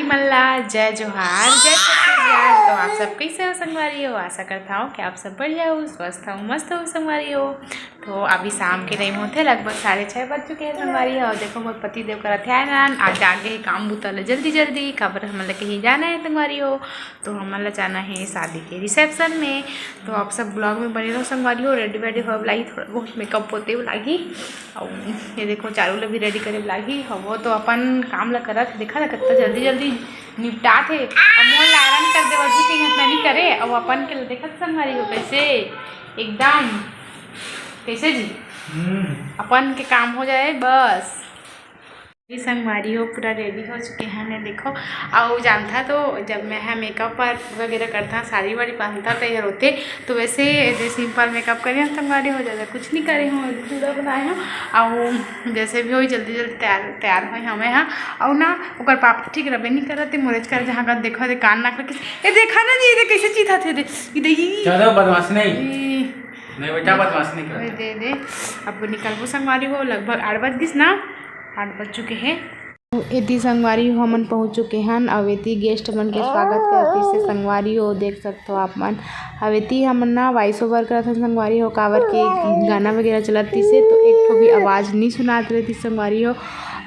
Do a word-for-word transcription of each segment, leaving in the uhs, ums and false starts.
मन ला जय जोहार, जय छत्तीसगढ़। तो आप सब कैसे हो संगवारी हो? आशा करता हूँ कि आप सब बढ़िया हो, स्वस्थ हो, मस्त हो संगवारी हो। तो अभी शाम के टाइम होथे, लगभग साढ़े छः बज चुके हैं संगवारी हो। और देखो, मोर पति देव करत हे आना, आज आगे हे काम बुता ले जल्दी जल्दी, काबर हमन ला कहीं जाना है संगवारी हो। तो हमन ला जाना है शादी के रिसेप्शन में। तो आप सब ब्लॉग में बने रहो संगवारी हो। रेडी वेडी होए ला ही, थोड़ा बहुत मेकअप पोते ला ही। और ये देखो, चारू ला भी रेडी करे ला ही। अब वो तो अपन काम ला करत, देखा ना कितना जल्दी जल्दी निपटात हे। अब मोर ला आराम कर देवा जी, कहीं इतना नहीं करे। अब अपन के देखत संगवारी हो कैसे एकदम, कैसे जी? हम्म। अपन के काम हो जाए बस। ये संगवारी हो, पूरा रेडी हो चुके हैं, मैं देखो। और जानता तो जब मैं है मेकअप वगैरह करता, साड़ी वाड़ी पहनता तो ये रोते, तो वैसे ये सिंपल मेकअप करे हैं संगवारी हो, ज़्यादा कुछ नहीं करे हूँ, चूड़ा बनाए हूँ। और जैसे भी हो जल्दी जल्दी तैयार तैयार हुए हमें हाँ। और ना ओकर पापा ठीक रबे नहीं करते, मोरेज कर जहाँ का देखो दे कान नाक रखे। ए देखा ना जी, ये दे कैसे चीथा थे दे, ये दे, ये, ज्यादा बदमाश नहीं। ये, नहीं बेटा, बदमाश नहीं करते। दे दे। अब निकलबो संगवारी हो, लगभग आठ बज गिस ना, आठ बज चुके हैं। एती संगवारी हो, हमन पहुँच चुके हन। अब एती गेस्ट मन के स्वागत करती से संगवारी हो, देख सकथो आप मन। अब एती हमन ना वॉइस ओवर करत हन संगवारी हो, काबर के गाना वगैरह चलत से, तो एक ठो भी आवाज़ नहीं सुनात रहती संगवारी हो,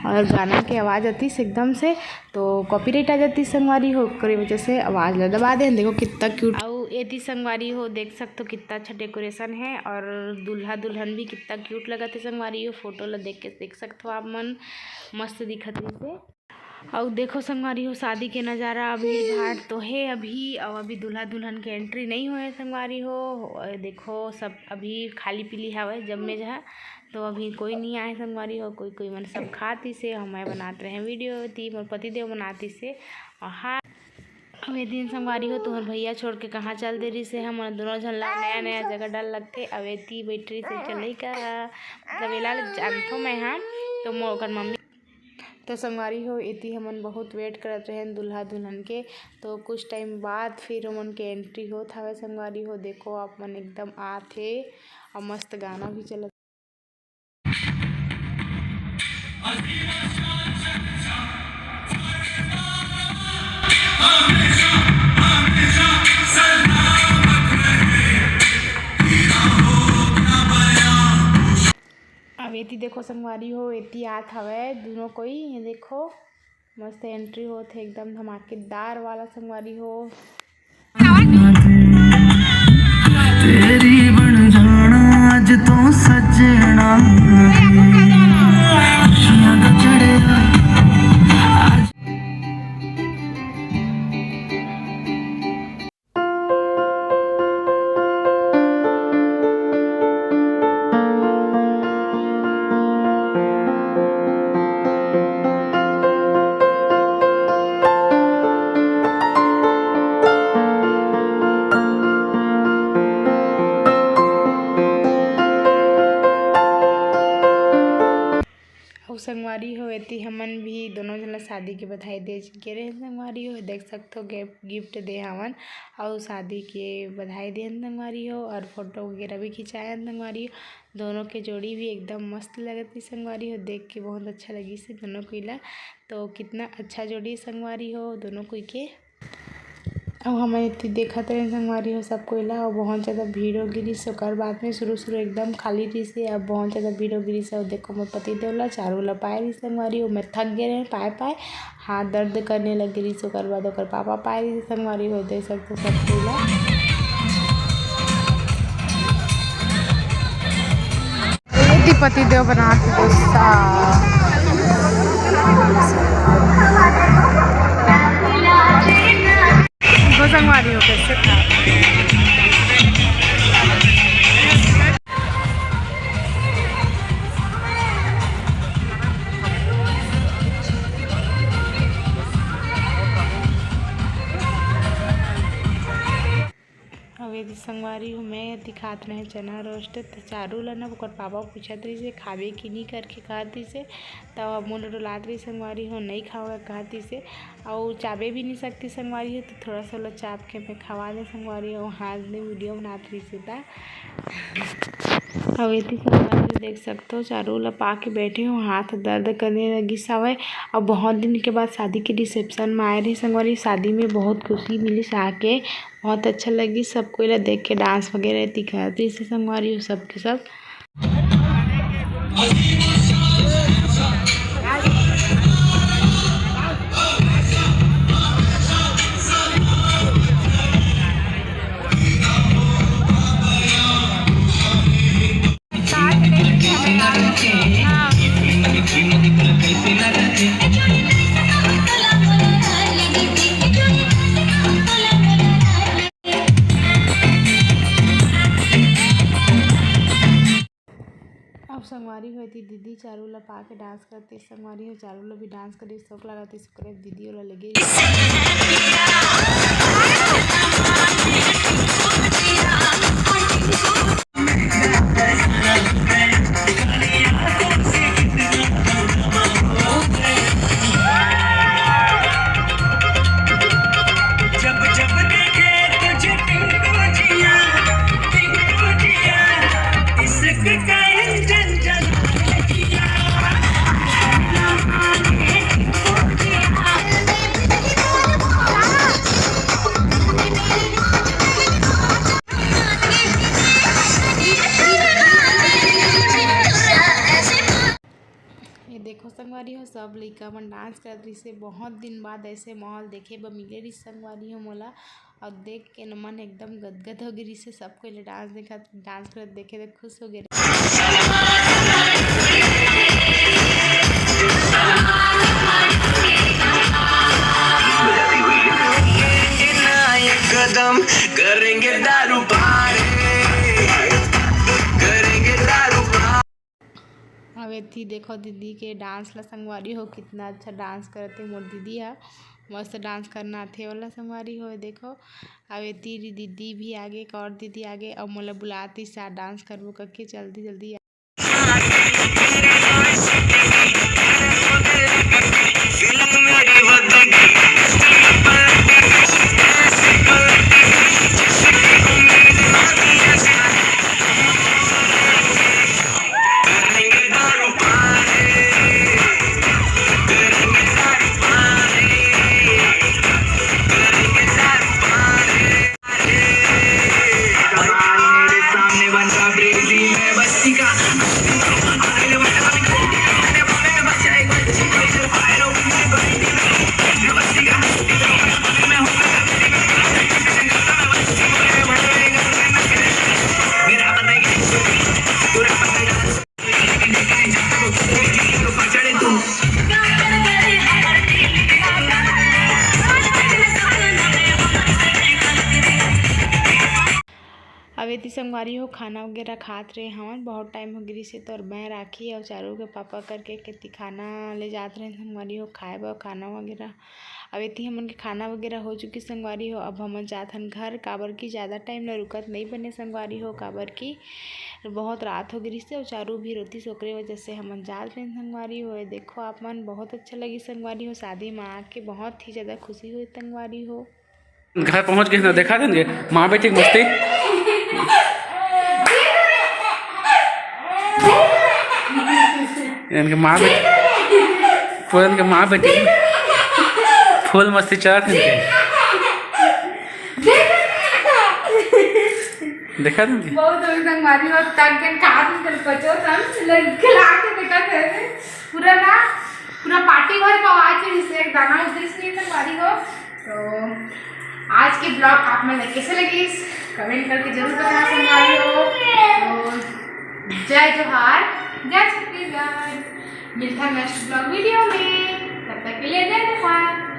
और गाना के आवाज़ आतीस एकदम से, तो कॉपीराइट आ जाती संगवारी हो, ओकरे वजह से आवाज़ ला दबा देन। देखो कितना क्यूट। अउ एती संगवारी हो, देख सकथो कितना अच्छा डेकोरेशन है, और दूल्हा दुल्हन भी कितना क्यूट लगत है संगवारी हो। फोटो ला देख के देख सकथो आप मन, मस्त दिखत रहिसे। अउ देखो संगवारी हो, शादी के नज़ारा, भीड़ भाड़ तो है अभी, अउ अभी दूल्हा दुल्हन के एंट्री नहीं होए संगवारी हो। अउ देखो सब अभी खाली पीली हवय, जब में जहा तो अभी कोई नहीं आए संगवारी हो। कोई कोई मन सब खाती से, हम मैं बनात रहे वीडियो ती, मोर पति देव बनाती से। और हाँ, अब ये दिन संगवारी हो, तुम्हार भैया छोड़ के कहाँ चल दे रही से, हम दोनों झन ला नया नया जगह डर लगते। अब एती बैठ रही से चलई का, मतलब एला जानथो मैं हाँ, तो मो ओकर मम्मी। तो संगवारी हो, एती हमन बहुत वेट करत रहेन दूल्हा दुल्हन के, तो कुछ टाइम बाद फिर ओमन के एंट्री होत हवय संगवारी हो। देखो आप मन एकदम आत हे, और मस्त गाना भी चलत। अब एती देखो संगवारी हो, एती आत हवय दूनों कोई, ये देखो मस्त एंट्री होत हे, एकदम धमाकेदार वाला संगवारी हो। तेरी बन जाना आज तो सजना, खुशियां का चढ़ेगा आज। अउ संगवारी हो, एती हमन भी दोनों झन ला शादी के बधाई दे गे रहे संगवारी हो। देख सकथो, गिफ्ट दे हवन अउ शादी के बधाई देन संगवारी हो, और फोटो वगैरह भी खिंचायन संगवारी हो। दोनों के जोड़ी भी एकदम मस्त लगत रही संगवारी हो, देख के बहुत अच्छा लगिस हे दोनों कोई ला। तो कितना अच्छा जोड़ी संगवारी हो दोनों कोई के। अउ हमन एती देखत रहेन संगवारी हो सब कोई ला, अउ बहुत ज़्यादा भीड़ हो गिरिस। ओकर बाद में शुरू शुरू एकदम खाली रहिस हे, अब बहुत ज़्यादा भीड़ हो गिरिस। अउ देखो मोर पति देव ला चारू ला पाए रहिस संगवारी हो, मैं थक गे रहें पाए पाए, हाथ दर्द करने लग गिरिस। ओकर बाद ओकर पापा पाए रहिस संगवारी हो, देख सकथो सब कोई ला। एती पति देव बनात हे डोसा। देखो संगवारी हो कैसे खा। अब एती संगवारी हो, मैं दिखात रहे चना रोस्ट, त चारू ला ना ओकर पापा पूछत रहिस हे, "खाबे कि नी?" करके कहत रहिस हे। तब अब मुंह डोलात रहिस संगवारी हो, "नई खावे," कहत रहिस हे, अउ चाबे भी नी सकती संगवारी हो, तो थोड़ा सा ओला चाप के मैं खवा दे संगवारी हो, हाथ में वीडियो बनात रहिस हे ता। अउ एती संगवारी हो देख सकथो, चारू ला पाके बैठे हो, हाथ दर्द करने लगिस हवय। अउ बहुत दिन के बाद शादी के reception में आए रहे संगवारी, शादी में बहुत खुशी मिलिस आके, बहुत अच्छा लगिस सब कोई ला देख के, dance वगैरह एती करत रहिस हे संगवारी हो सब के सब। अब संगवारी हो एती दीदी चारू ला पाके dance करत हे, संगवारी हो चारू ला भी dance करे शौक लागत हे, सुकरे दीदी ओला लगे। ये देखो संगवारी हो, सब लइका मन dance करत रहिस हे। बहुत दिन बाद ऐसे माहौल देखे बर मिले रहिस संगवारी हो मोला, अउ देख के न मन एकदम गदगद हो गे रहिस हे। सब कोई ला dance देखत, dance करत देखे त खुश हो गे रहिस। कदम करेंगे दारू पारे, करेंगे दारू पारे। अब एथी देखो दीदी के dance ला संगवारी हो, कितना अच्छा dance करत हे मोर दीदी हा, मस्त dance करना आथे ओला संगवारी हो। देखो, अब एती दीदी भी आगे, एक और दीदी आगे, अब मोला बुलाती सा dance करबो करके, जल्दी जल्दी। अब एती संगवारी हो खाना वगैरह खात रहे हवन, बहुत टाइम हो गिरिस हे, तो मैं राखी और चारू के पापा करके केती खाना ले जात रहे संगवारी हो खाए बर खाना वगैरह। अब एती हमन के खाना वगैरह हो चुकी संगवारी हो, अब हमन जात हन घर, काबर कि ज़्यादा टाइम ल रुकत नहीं बने संगवारी हो, काबर कि बहुत रात हो गिरिस हे और चारू भी रोती ओकरे वजह से हमन जात रहे संगवारी हो। ये देखो आप मन, बहुत अच्छा लगी संगवारी हो, शादी में आके बहुत ही ज़्यादा खुशी हुई संगवारी हो। घर पहुंच गए ना, देखा देंगे माँ बेटी की मस्ती। इनके माँ बेटी, पूरा इनके माँ बेटी full मस्ती चलत हे इनके। देखा देंगे। बहुत जोर संगवारी हो, तक के खा के पचो तन, लग खिला के बेटा थे। पूरा ना, पूरा party भर का आवाज है, जिससे एक दाना उधर से नहीं संगवारी हो। तो आज के vlog आप मन ला कैसे लगिस, comment करके जरूर बताना संगवारी हो। तो जय जोहार, जय छत्तीसगढ़। मिलता next vlog video में, तब तक के लिए जय जोहार।